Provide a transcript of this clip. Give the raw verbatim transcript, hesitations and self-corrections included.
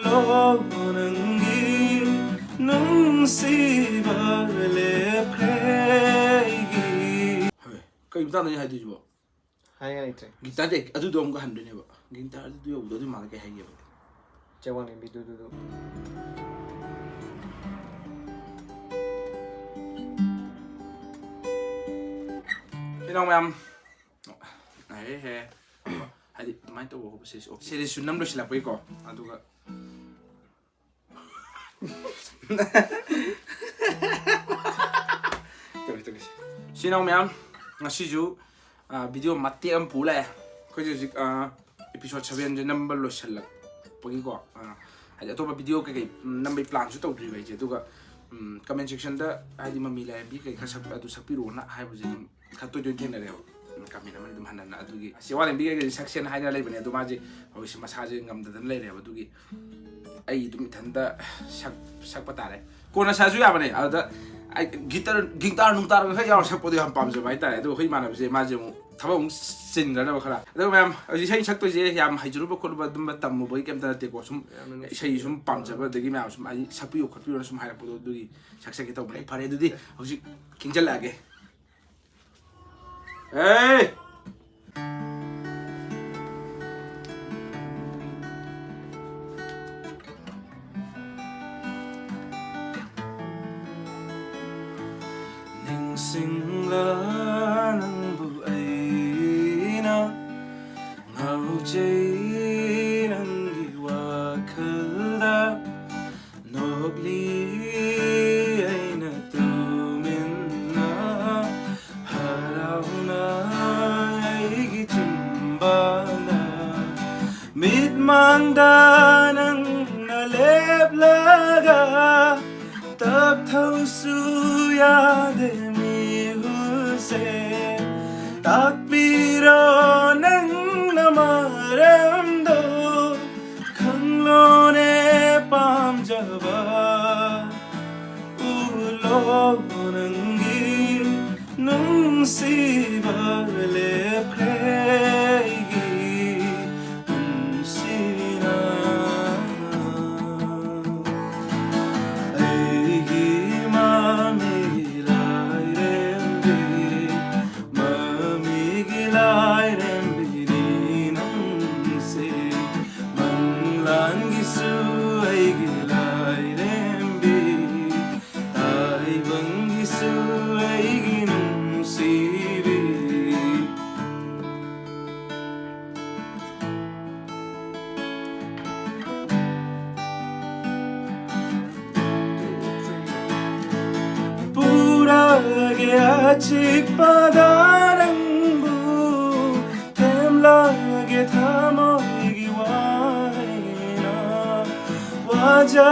ꯑꯣ, ꯅꯪꯒꯤ ꯅꯨꯡꯁꯤꯕ ꯂꯦꯞꯈ꯭ꯔꯦ ꯑꯩꯒꯤ꯫ ꯍꯣꯏ, ꯀꯩ ꯃꯇꯥꯡꯗꯅꯣ ꯍꯥꯏꯗꯣꯏꯁꯤꯕꯣ? ꯍꯥꯏꯅꯤꯡꯉꯥꯏ ꯂꯩꯇ꯭ꯔꯦ꯫ ꯒꯤꯇꯥꯔꯗꯤ ꯑꯗꯨꯗꯣ ꯑꯃꯨꯛꯀ ꯍꯟꯗꯣꯏꯅꯦꯕ꯫ ꯒꯤꯇꯥꯔ ꯑꯗꯨꯗꯣ ꯌꯧꯕꯗꯣ ꯑꯗꯨ ꯃꯥꯅ ꯀꯩ ꯍꯥꯏꯒꯦꯕ? ꯆꯦ ꯋꯥꯡꯂꯦꯟꯕꯤꯗꯨꯗꯨꯗꯨ꯫ ꯏꯅꯥꯎ ꯃꯌꯥꯝ, ꯍꯦ ꯍꯦ꯫ ꯍꯥꯏꯗꯤ ꯑꯗꯨꯃꯥꯏꯅ ꯇꯧꯕ ꯈꯣꯠꯄ ꯁꯤꯔꯤꯁ, ꯁꯤꯔꯤꯁꯁꯨ ꯅꯝ ꯂꯣꯏꯁꯤꯜꯂꯛꯄꯒꯤꯀꯣ꯫ ꯑꯗꯨꯒ ꯇꯧꯔꯦ, ꯇꯧꯔꯦ꯫ ꯏꯆꯤꯟ ꯏꯅꯥꯎ ꯃꯌꯥꯝ, ꯉꯁꯤꯁꯨ, ꯑ, ꯚꯤꯗꯤꯑꯣ ꯃꯇꯦꯛ ꯑꯃ ꯄꯨ ꯂꯥꯛꯑꯦ꯫ ꯑꯩꯈꯣꯏꯁꯦ ꯍꯧꯖꯤꯛ, ꯑ, episode sevenꯁꯦ ꯅꯝꯕ ꯂꯣꯏꯁꯤꯜꯂꯛꯄꯒꯤꯀꯣ, ꯑ, ꯍꯥꯏꯗꯤ ꯑꯇꯣꯞꯄ ꯚꯤꯗꯤꯑꯣ ꯀꯩꯀꯩ, ꯎꯝ, ꯅꯝꯕꯒꯤ planꯁꯨ ꯇꯧꯗ꯭ꯔꯤꯕ ꯑꯩꯁꯦ꯫ ꯑꯗꯨꯒ, ꯎꯝ, comment sectionꯗ ꯍꯥꯏꯗꯤ ꯃꯃꯤ ꯂꯥꯏꯔꯦꯝꯕꯤ ꯀꯩ ꯈꯔ ꯁꯛ-, ꯑꯗꯨ ꯁꯛꯄꯤꯔꯛꯑꯣꯅ ꯍꯥꯏꯕꯁꯦ ꯑꯗꯨꯝ ꯈꯔ ꯇꯣꯏ ꯇꯣꯏꯅ ꯊꯦꯡꯅꯔꯦꯕ꯫ Comment ꯑꯃꯅꯤ ꯑꯗꯨꯝ ꯍꯟꯅ ꯍꯟꯅ꯫ ꯑꯗꯨꯒꯤ ꯆꯦ ꯋꯥꯡꯂꯦꯟꯕꯤ ꯀꯩꯀꯩ ꯁꯛꯁꯦꯅ ꯍꯥꯏꯅ ꯂꯩꯕꯅꯦ, ꯑꯗꯣ ꯃꯥꯁꯦ ꯍꯧꯖꯤꯛꯁꯦ ꯃꯁꯥꯁꯦ ꯉꯝꯗꯗꯅ ꯂꯩꯔꯦꯕ꯫ ꯑꯗꯨꯒꯤ ꯑꯩ ꯑꯗꯨꯝ ꯏꯊꯟꯇ ꯁꯛ-, ꯁꯛꯄ ꯇꯥꯔꯦ꯫ ꯀꯣꯟꯅ ꯁꯛꯑꯁꯨ ꯌꯥꯕꯅꯦ꯫ ꯑꯗꯨꯗ ꯑꯩ ꯒꯤꯇꯔ, ꯒꯤꯇꯥꯔ ꯅꯨꯡꯇꯥꯔ ꯈꯔ ꯌꯥꯎꯔ ꯁꯛꯄꯗꯣ ꯌꯥꯝ ꯄꯥꯝꯖꯕ ꯍꯥꯏꯇꯥꯔꯦ꯫ ꯑꯗꯨꯒ ꯑꯩꯈꯣꯏ ꯏꯃꯥꯟꯅꯕꯁꯦ ꯃꯥꯁꯦ ꯑꯃꯨꯛ ꯊꯕꯛ ꯑꯃꯨꯛ ꯆꯤꯟꯈ꯭ꯔꯅꯦꯕ ꯈꯔ꯫ ꯑꯗꯨꯒ ꯃꯌꯥꯝ, ꯍꯧꯖꯤꯛ ꯏꯁꯩ ꯁꯛꯇꯣꯏꯁꯦ ꯌꯥꯝ ꯍꯩꯖꯔꯨꯕ ꯈꯣꯠꯂꯨꯕ ꯑꯗꯨꯝꯕ ꯇꯝꯃꯨꯕꯒꯤ ꯀꯩꯝꯇ ꯅꯠꯇꯦꯀꯣ꯫ ꯁꯨꯝ ꯌꯥꯝꯅ ꯅꯨꯡꯁꯤ-, ꯏꯁꯩ ꯁꯨꯝ ꯄꯥꯝꯖꯕ, ꯑꯗꯒꯤ ꯃꯌꯥꯝ ꯁꯨꯝ ꯍꯥꯏꯗꯤ ꯁꯛꯄꯤꯌꯨ ꯈꯣꯠꯄꯤꯌꯨꯅ ꯁꯨꯝ ꯍꯥꯏꯔꯛꯄꯗꯣ, ꯑꯗꯨꯒꯤ ꯁꯛꯆꯒꯦ ꯇꯧꯕꯅꯦ꯫ ꯐꯔꯦ, ꯑꯗꯨꯗꯤ ꯍꯧꯖꯤꯛ ꯈꯤꯡꯖꯤꯜꯂꯛꯑꯒꯦ꯫ ꯑꯦ! ꯅꯤꯡꯁꯤꯡꯂ ꯅꯪꯕꯨ ꯑꯩꯅ ꯉꯥꯎꯖꯩ ꯅꯪꯒꯤ ꯋꯥꯈꯜꯗ꯫ ꯅꯣꯛꯂꯤ ꯑꯩꯅ ꯇꯨꯃꯤꯟꯅ, ꯍꯔꯥꯎꯅ ꯑꯩꯒꯤ ꯆꯤꯝꯕꯥꯜꯗ꯫ ꯃꯤꯠꯃꯥꯡꯗ ꯅꯪꯅ ꯂꯦꯞꯂꯒ, ꯇꯞꯊꯧꯁꯨ ꯌꯥꯗꯦ ꯃꯤꯍꯨꯜꯁꯦ꯫ ꯇꯥꯛꯄꯤꯔꯣ ꯅꯪꯅ ꯃꯔꯝꯗꯣ, ꯈꯪꯂꯣꯅꯦ ꯄꯥꯝꯖꯕ꯫ ꯎꯠꯂꯣ ꯅꯪꯒꯤ ꯅꯨꯡꯁꯤꯕ ꯂꯦꯞꯈ꯭ꯔꯦ ꯑꯩꯒꯤ ꯄꯨꯟꯁꯤꯅ꯫ ꯑꯆꯤꯛꯄꯗ ꯅꯪꯕꯨ ꯊꯦꯝꯂꯒꯦ ꯊꯃꯣꯏꯒꯤ ꯋꯥꯍꯩꯅ ꯋꯥꯖ